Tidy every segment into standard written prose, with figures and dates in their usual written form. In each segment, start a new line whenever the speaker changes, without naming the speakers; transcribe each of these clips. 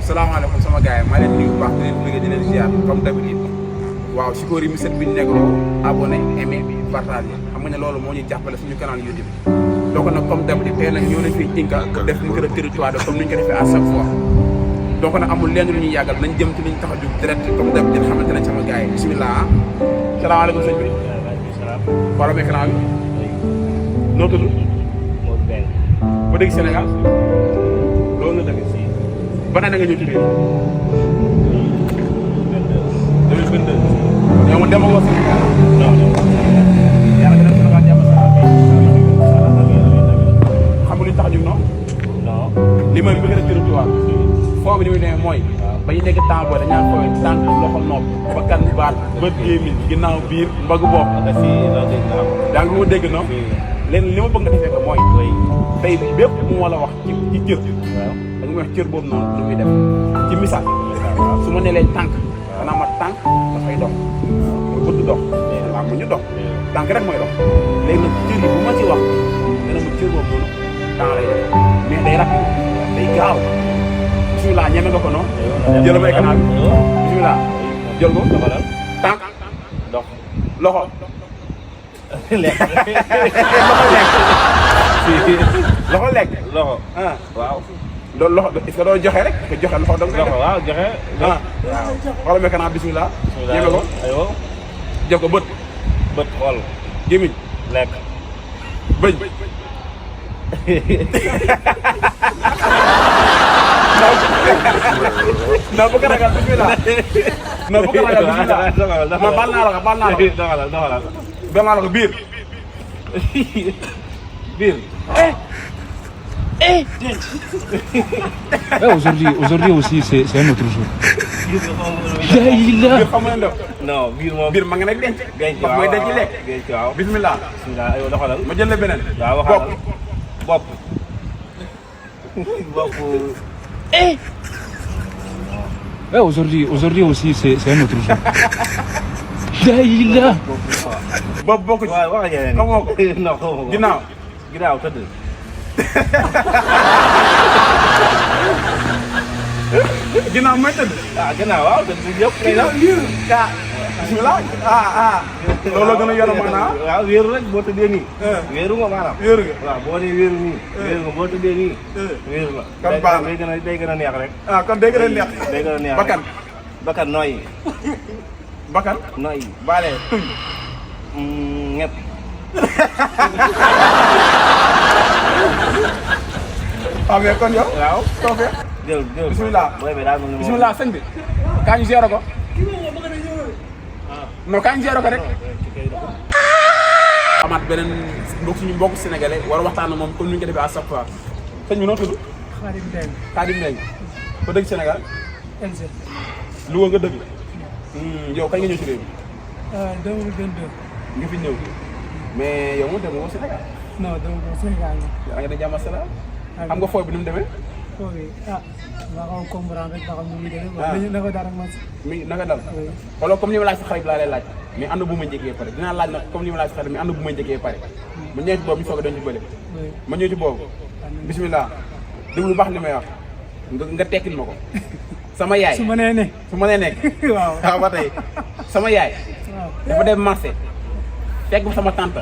salaamaaleykum sama gars yi maa leen nuyu bu baax di leen bëgg di leen ziar comme d'habitude waaw Sikori mi set bi Negro abonné aimé partagé xam nga ne loolu moo ñuy jàppale suñu canal YouTube donc nag comme d'habitude tey nag ñoo ne fii Inca pour def micro territoire comme ni ñu ko defee à chaque fois donc nag amul lenn lu ñuy yàggal nañ jëm ci li ñu tax a jóg direct comme d'habitude xamante ne sama gars yi bismillah salaamaaleykum sëñ bi wala may canal bi noo tudd ba dégg Sénégal loolu nga dëgg ban année nga ñëw ci biir 2022 yow dama woo Sénégal non yàlla nga def Sénégal jàmm xam nga lu ñu tax a jóg non li may bëgg rek territoire foo bi ni muy demee mooy ba ñu nekk temps booy dañaa fooy tànk loxo nopp ba kan baat bët gémmiñ ginnaaw biir mbagu bopp yaa ngi ma dégg non léegi li ma bëgg nga defee ko mooy tey bépp mu wala wax ci cër da nga wax cër boobu noonu lu muy def ci misaal su ma nee leen tànk xanaa ma tànk dafay dox mooy bëgg dox waaw mu ñu dox tànk rek mooy dox léegi nag cër yi bu ma ci wax dana ma cër boobu noonu temps lay def mais day rapide day gaaw bismillah ñeme nga ko noonu jël may canal bi bismillah jël ko tànk dox loxo lekk loxo lekk loxo ah waaw loolu loxo est-ce que doo joxe rek que joxe loxo dong loxo waaw joxe ah waaw xoolal mécana bismillah ñeme ko aywa jëf ko bët bët xool gémmiñ lekk bëñ non bu ko ragal bismillah non bu ko ragal bismillah ma baal naa la ko baal naa la ko biir biir
Aujourd'hui aussi, c'est un autre jour.
biir xam nga ndox non biir ma nga nekk denc mooy denc lekk waaw bismillah yow doxalal ma jël la beneen bopp bopp
Aujourd'hui aussi, c'est un autre jour.
bopp bokk ci xamoo ko ginnaaw tëdd ginnaaw mooy tëdd ginnaaw waaw tëdd yëpp ka bismillah loolu gën a yor maanaam waaw wéeru rek boo tëddee nii wéeru nga maanaam wéeru nga waaw boo nee wéeru nii wéeru nga boo tëddee nii wéeru la kon baax day gën a neex rek kon day gën a neex day gën a neex bakkan nooyi bakkan nooyi baale tuñ ñett mais kon yow waaw toofee jël bismillah bismillah sëñ bi kaa ñu zéro ko non kaa ñu zéro ko rek amaat beneen suñu mbokk sénégalais war a waxtaan moom comme ni ñu ko defee à chaque fois sëñ bi noo tudd Khadim Mbengue fa dëgg Sénégal Louga nga dëgg yow kañ nga ñëw ci réew mi
2022
nga fi ñëw mais yow moo dem woo Sénégal
non dama ko Sénégal
yaa nga ne jàmm salaam xam nga fooy bi ni mu demee
foo bi nga xaw a comprendre rek ba xam ni muy demee naka dara man
mi naka dal xooloo comme ni ma laaj sa xarit laa lay laaj mais ànd bu ma njëkkee pare dinaa laaj nag comme ni ma laaj sa xarit mais ànd bu ma njëkkee pare ma ñëw ci boobu ñu soog a doon ci bële ma ñëw ci boobu bismillah déglu lu baax li may wax nga tekkil ma ko sama yaay
su ma nee ne
nekk waaw ba tey sama yaay dafa dem marché fekk sama tante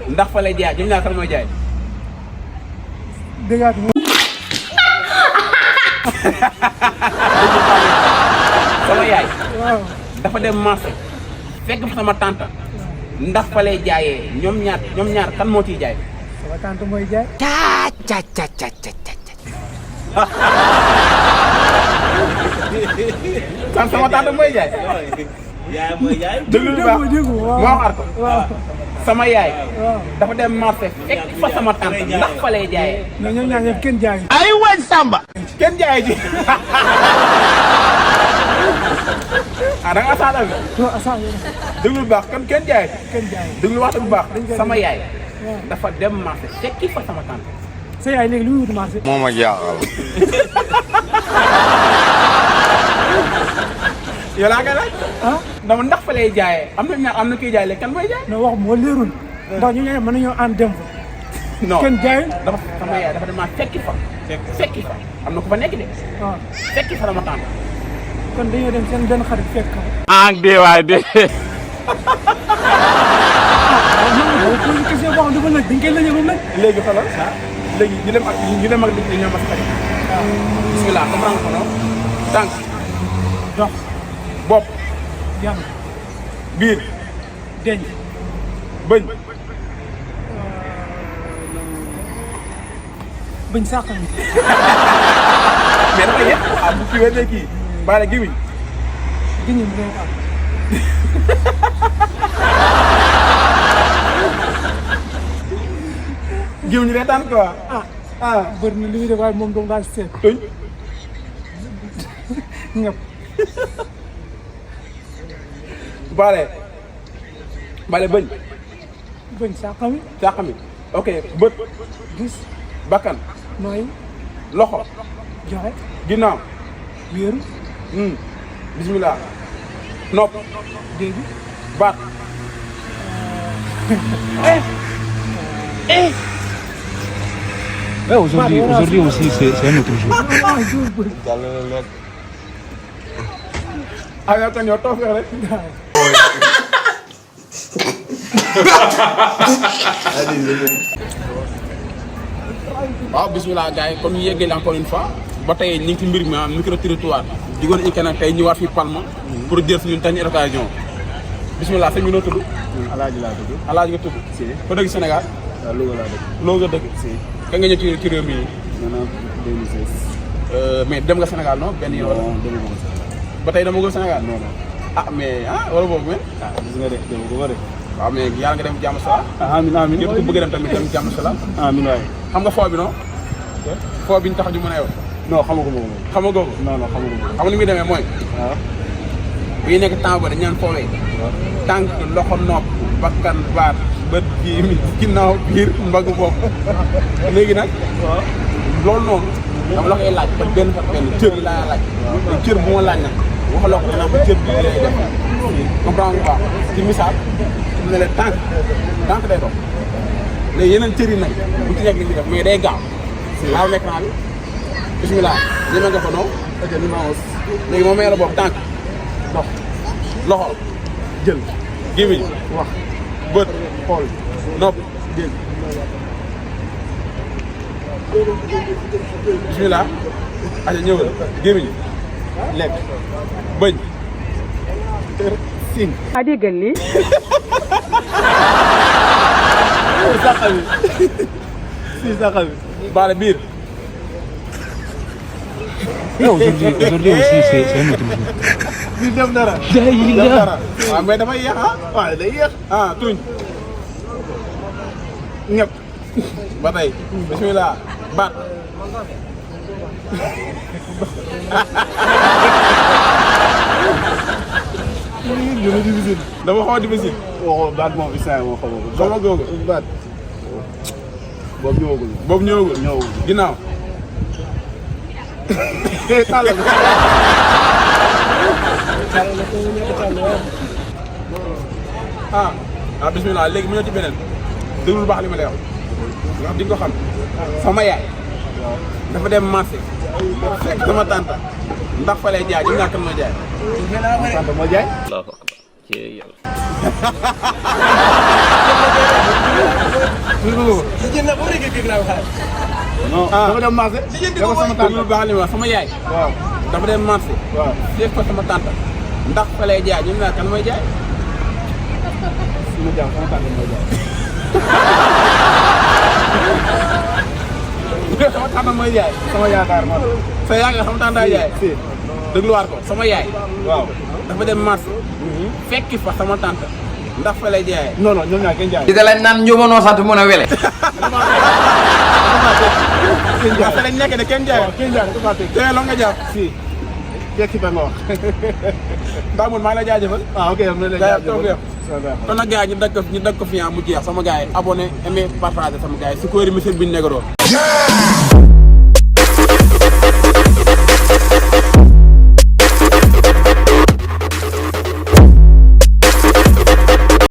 ndax fa lay jaay ñoom ñaar kan mooy jaay
dëggaat
sama yaay dafa dem marché fekk sama tante ndax fa lay jaayee ñoom ñaar kan moo ciy jaay
sama tante mooy jaay
sama tante mooy jaay déglu lu baax moo xar ko sama yaay
waaw
dafa dem marché fekk fa sama tante ndax fa lay jaayee.
mais ñoom ñaar ñëpp kenn jaay
ay waay Samba.
kenn jaayee ji. ah da nga asaalal nga.
non asaan
déglu bu baax kan kenn jaayee.
kenn jaay
déglu waxtu bu baax. sama yaay
waaw
dafa dem marché fekki fa sama tante.
sa yaay léegi lu muy wut marché
moo ma jaaxal.
yow laa koy laaj.
ah
dama ndax fa lay jaayee am na ñaar am na kuy jaay léegi kan mooy jaay.
non wax moo leerul ndax ñu ñaar mën nañoo ànd dem fa
non
kenn jaayul
dafa sama yaay dafa dem fekki fa. fekki fa am na ku fa nekk de.
waaw
fekki fa sama tante.
kon dañoo dem seen benn xarit fekk ko
ah dee waay dee.
waaw man question boo xam dafa lëj dañ koy lëjee ba mu lëj
léegi xoolal léegi ñu dem ak li ñoom mas xarit. bismillah comprendre ko non tànk
dox
bopp
jàng
biir
denc
bëñ
bañ sàqal
mais dafa yëpp ah bu kii wér kii baale gimiñ
giñu mu ngay am
gimiñ reetaan quoi ah
bëri na li muy def waaye moom dong daal seet
tuñ
ñëpp
baale bëñ
bañ sàqami
càq mi ok bët
gis
bakkan
nooy
loxo
joxe
ginnaaw
wéeru
bismillah nopp
dégg
baat
Ouais, aujourd'hui aussi, c'est un autre jour.
ah jour bëri
ah yow kon yow toog rek waaw bismillah gars yi kon ñu yeggee encore une fois ba tey ñu ngi ci mbir mi micro territoire digoon ñu kenn tey ñëwaat fi Palma pour jël suñu dernière occasion bismillah sëñ bi noo tudd
Alaaji laa tudd.
Alaaji nga tudd
Si.
fa dëgg Sénégal
waaw Louga laa dëkk.
loo nga dëgg
Si.
ka nga ñëw ci réew mi
maanaam 2016.
mais dem nga Sénégal non benn yoon wala
non dama ko sax.
ba tey dama ko Sénégal
non non.
ah mais wala boobu men
ah gis nga de dama ko war a def.
waaw mais yàlla nga dem jàmm salaam
ah amiin amiin.
ñëpp ku bëgg dem tamit dem jàmm salaam
amiin waay.
xam nga foo bi non foo bi ñu tax ñu mën a yow
non xamagu ma ko moom.
xam nga googu
non non xamagu ma ko.
xam nga ni muy demee mooy
waaw.
bu ñu nekk temps ba dañu naan foowee tànk loxo nopp bakkan baat bët bii mi ginnaaw biir mbagg bopp léegi nag loolu noonu dama la koy laaj ba benn fa benn cër yi laa laaj cër bu ma laaj nag waxaloo ko danaa ko cër bi lay def comprendre nga ci misaal mu ne la tànk day dox léegi yeneen cër yi nag bu ci nekk li ñu def mais day gaaw laaw nekk naa bi bismillah ñeme nga ko noonu ok ni ma wos léegi moom mee la boobu tànk dox loxo jël gémmiñ wax bët xool nopp dégg bismillah aca ñëwal gémmiñ lekk bëñ siin
a déggal lii
saqa bi si saqa bi baale biir
Ouais, aujourd'hui aussi, c'est un autre jour.
biir def dara
Daïla.
def dara waaw mais dafay yéex ah waaw day yéex ah tuñ ñëpp ba tey bismillah baat
dama difficile.
dama xaw a difficile
waxoo baat moom instant moo xamoo ko.
xaw ma googu
baat. boobu ñëwagul.
boobu ñëwagul
ñëwagul.
ginnaaw tàllal bismillah léegi mu ñëw ci beneen déglu lu baax li ma lay wax nga xam di nga ko xam sama yaay dafa dem marché fekk sama tante ndax fa lay jaay ñu ñàkk ma jaay
sant moo jaay. non dama dem marché. dafa sama tante.
déglu lu baax li ma wax sama yaay
waaw.
dafa dem marché
waaw.
fekk fa sama tante ndax fa lay jaay ñu ñàkk mooy jaay
sama jaam sama tante moo jaay.
sama tante mooy jaay
sama yaakaar moo tax.
sa yaakaar sama tante ay jaay
si.
dégluwaat ko sama yaay
waaw.
dafa dem marché fekki fa sama tante ndax fa lay jaayee.
non non ñoom ñaar kenn jaay.
di da lañ naan njuumanoo sant mun a wele.
kenn
ndax fa
jaay
lañ nekk de kenn jaayee.
waaw kenn jaay dafa teg.
teeloo nga jàpp.
si kii ki ba nga wax.
ndax man maa ngi lay jaajëfal.
ah ok am na la
jaajëf toog yow.
jaajëf.
kon nag gars yi ñu dagg ko fi mu jeex sama gars yi abonné aimé partagé sama gars yi si kóori monsieur bi ñu nekk doon.